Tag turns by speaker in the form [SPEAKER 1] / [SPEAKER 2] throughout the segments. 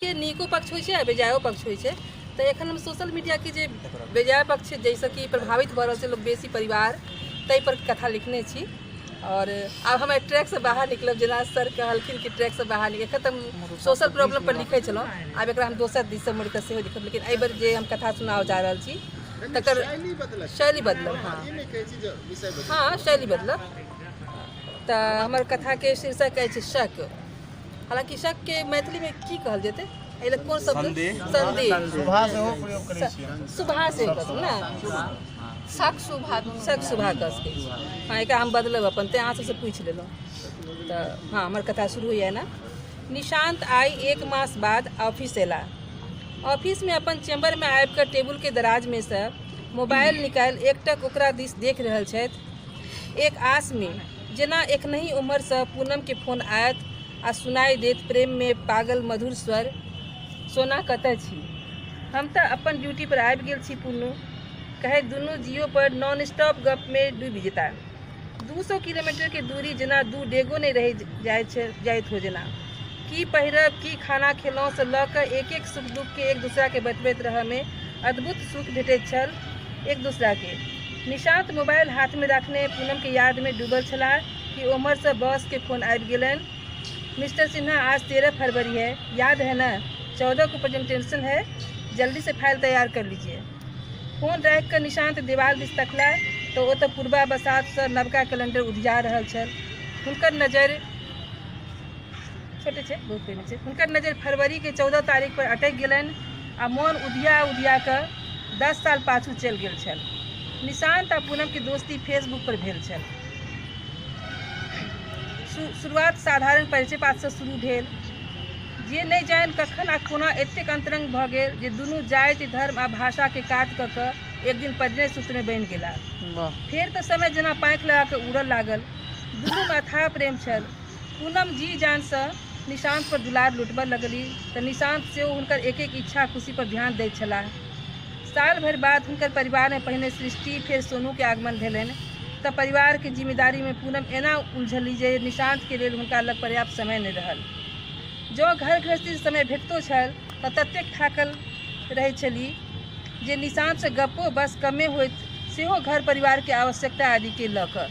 [SPEAKER 1] के नीको पक्ष होइ छै आ बेजायो पक्ष होइ छै। तऽ एखन हम सोशल मीडियाके जे बेजाय पक्ष छै, जाहिसँ कि प्रभावित भऽ रहल छै लोक बेसी परिवार, ताहिपर कथा लिखने छी। आओर आब हम एहि ट्रैकसँ बाहर निकलब, जेना सर कहलखिन कि ट्रैकसँ बाहर निकल। एखन तऽ हम सोशल प्रॉब्लमपर लिखै छलहुँ, आब एकरा हम दोसर दिससँ मुड़ि कऽ सेहो लिखब। लेकिन एहिबेर जे हम कथा सुनाबऽ जा रहल छी तकर शैली बदलब। हँ हँ, शैली बदलब। तऽ हमर कथाके शीर्षक अछि शक। हालांकि शक के मैथिली में की कहल जेतै, एहि लए कोन शब्द? संदेह।
[SPEAKER 2] सुभा सेहो प्रयोग करै छियै हमसब।
[SPEAKER 1] सुभा से कह ने,
[SPEAKER 3] शक सुभा।
[SPEAKER 1] शक सुभा कह सकै छी। हँ, एकरा हम बदलब अपन, तेँ अहाँ सबसँ पूछि लेलहुँ। तऽ हँ, हमर कथा शुरू होइए ने। निशान्त आइ एक मास बाद ऑफिस अयला। ऑफिसमे अपन चैम्बरमे आबि कऽ टेबुलके दराजमे सँ मोबाइल निकालि एकटक ओकरा दिस देख रहल छथि, एक आसमे, जेना एखनहि ओम्हरसँ पूनमके फोन आयत आ सुनाइ देत प्रेममे पागल मधुर स्वर, सोना कतऽ छी? हम तऽ अपन ड्यूटी पर आबि गेल छी पुन्नू। कहैत दुनू जियो पर नॉन स्टॉप गपमे डूबि जेता। 200 किलोमीटरके दूरी जेना दू डेगो नहि रहि जाइत जाइत हो जेना। की पहिरब, की खाना खेलहुँसँ लऽ कऽ एक एक सुख दुखके एक दोसराके बतबैत रहऽमे अद्भुत सुख भेटैत छल एक दोसराके। निशान्त मोबाइल हाथमे राखने पूनमके यादमे डूबल छलाह कि ओम्हरसँ बॉसके फोन आबि गेलनि। मिस्टर सिन्हा, आज 13 फरवरी है, याद है न? 14 को प्रेजेंटेशन है, जल्दी से फाइल तैयार कर लीजिए। फोन राखि कऽ निशान्त देवाल दिस तकला तऽ ओतऽ पुरबा बसातसँ नवका कैलेंडर उधिया रहल छल। हुनकर नजरि छोटे छै, बहुत पहिने छै। हुनकर नजरि फरवरीके 14 तारीख पर अटकि गेलनि आ मोन उधिया उधिया कऽ 10 साल पाछू चलि गेल छल। निशान्त आ पूनमके दोस्ती फेसबुक पर भेल छल। शुरुआत साधारण परिचय पातसँ शुरू भेल, जे नहि जानि कखन आ कोना एतेक अन्तरंग भऽ गेल जे दुनू जाति, धर्म आ भाषाके कात कऽ कऽ एक दिन परिणय सूत्रमे बनि गेला। फेर तऽ समय जेना पाँखि लगा कऽ उड़ऽ लागल। दुनूमे अथाह प्रेम छल। पूनम जी जानसँ निशान्त पर दुलार लुटबऽ लगली तऽ निशान्त सेहो हुनकर एक एक इच्छा खुशी पर ध्यान दैत छलाह। साल भरि बाद हुनकर परिवारमे पहिने सृष्टि, फेर सोनूके आगमन भेलनि तऽ परिवारके जिम्मेदारीमे पूनम एना उलझली जे निशान्तके लेल हुनका लग पर्याप्त समय नहि रहल। जँ घर गृहस्थीसँ समय भेटितो छल तऽ ततेक थाकल रहैत छली जे निशान्तसँ गप्पो बस कमे होइत, सेहो घर परिवारके आवश्यकता आदिके लऽ कऽ।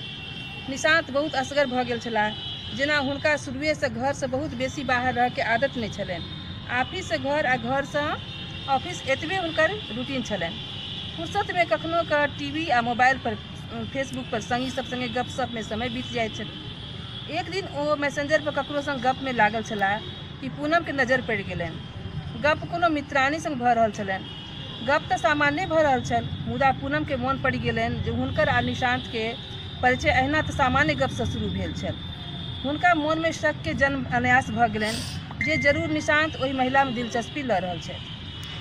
[SPEAKER 1] निशान्त बहुत असगर भऽ गेल छलाह, जेना हुनका शुरुएसँ घरसँ बहुत बेसी बाहर रहऽके आदत नहि छलनि। ऑफिससँ घर आ घरसँ ऑफिस, एतबे हुनकर रूटीन छलनि। फुर्सतमे कखनो कऽ टीवी आ मोबाइल पर फेसबुक पर संगी सब संगे गपशपमे समय बीत जाइत छल। एक दिन ओ मैसेंजर पर ककरो संग गपमे लागल छलाह कि पूनमके नजरि पड़ि गेलनि। गप कोनो मित्रानी संग भऽ रहल छलनि। गप तऽ सामान्ये भऽ रहल छल, मुदा पूनमके मोन पड़ि गेलनि जे हुनकर आ निशान्तके परिचय अहिना तऽ सामान्य गपसँ शुरू भेल छल। हुनका मोनमे शकके जन्म अनायास भऽ गेलनि जे जरूर निशान्त ओहि महिलामे दिलचस्पी लऽ रहल छथि।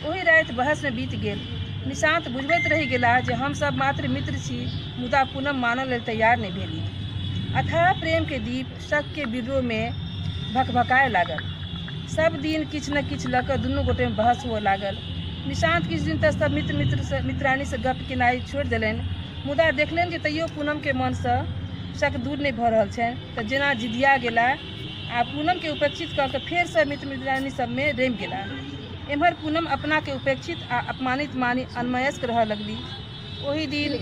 [SPEAKER 1] ओहि राति बहसमे बीत गेल। निशान्त बुझबैत रहि गेलाह जे हम सब मात्र मित्र छी, मुदा पूनम मानऽ लेल तैयार नहि भेली। अथाह प्रेमके दीप शकके बिर्रोमे भकभकाय लागल। सब दिन किछु ने किछु लऽ कऽ दुनू गोटेमे बहस हुअ लागल। निशान्त किछु दिन तऽ सब मित्र मित्रसँ मित्रानीसँ गप केनाइ छोड़ि देलनि, मुदा देखलनि जे तैयो पूनमके मनसँ शक दूर नहि भऽ रहल छनि तऽ जेना जिदिया गेला आ पूनमके उपेक्षित कऽ कऽ फेरसँ मित्र मित्रानी सबमे रमि गेला। एम्हर पूनम अपनाके उपेक्षित आ अपमानित मानि अनमयस्क रहऽ लगली। ओहि दिन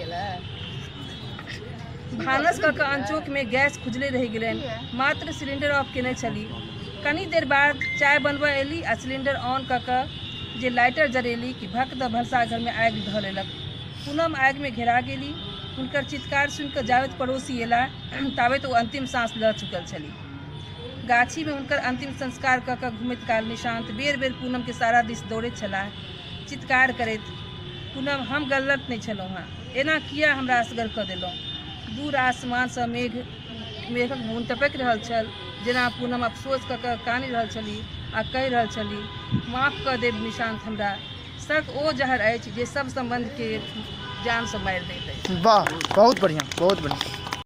[SPEAKER 1] भानस कऽ कऽ अनचोकमे गैस खुजले रहि गेलनि, मात्र सिलिंडर ऑफ केने छली। कनी देर बाद चाय बनबऽ एली आ सिलिंडर ऑन कऽ कऽ जे लाइटर जरेली कि भक दऽ भनसाघरमे आगि धऽ लेलक। पूनम आगिमे घेरा गेली। हुनकर चीत्कार सुनि कऽ जाबैत पड़ोसी एला ताबैत ओ अंतिम साँस लऽ चुकल छली। गाछीमे हुनकर अंतिम संस्कार कऽ कऽ घुमैत काल निशान्त बेर बेर पूनमके सारा दिस दौड़ैत छलाह, चित्कार करैत, पूनम, हम गलत नहि छलहुँ हेँ, एना किया हमरा असगर कऽ देलहुँ? दूर आसमानसँ मेघक बूंद टपकि रहल छल, जेना पूनम अफसोस कऽ कऽ कानि रहल छली आ कहि रहल छली, माफ कऽ देब निशान्त हमरा। शक ओ जहर अछि जे सब सम्बन्धके जानसँ मारि दैत अछि।
[SPEAKER 2] वाह, बहुत बढ़िया, बहुत बढ़िया।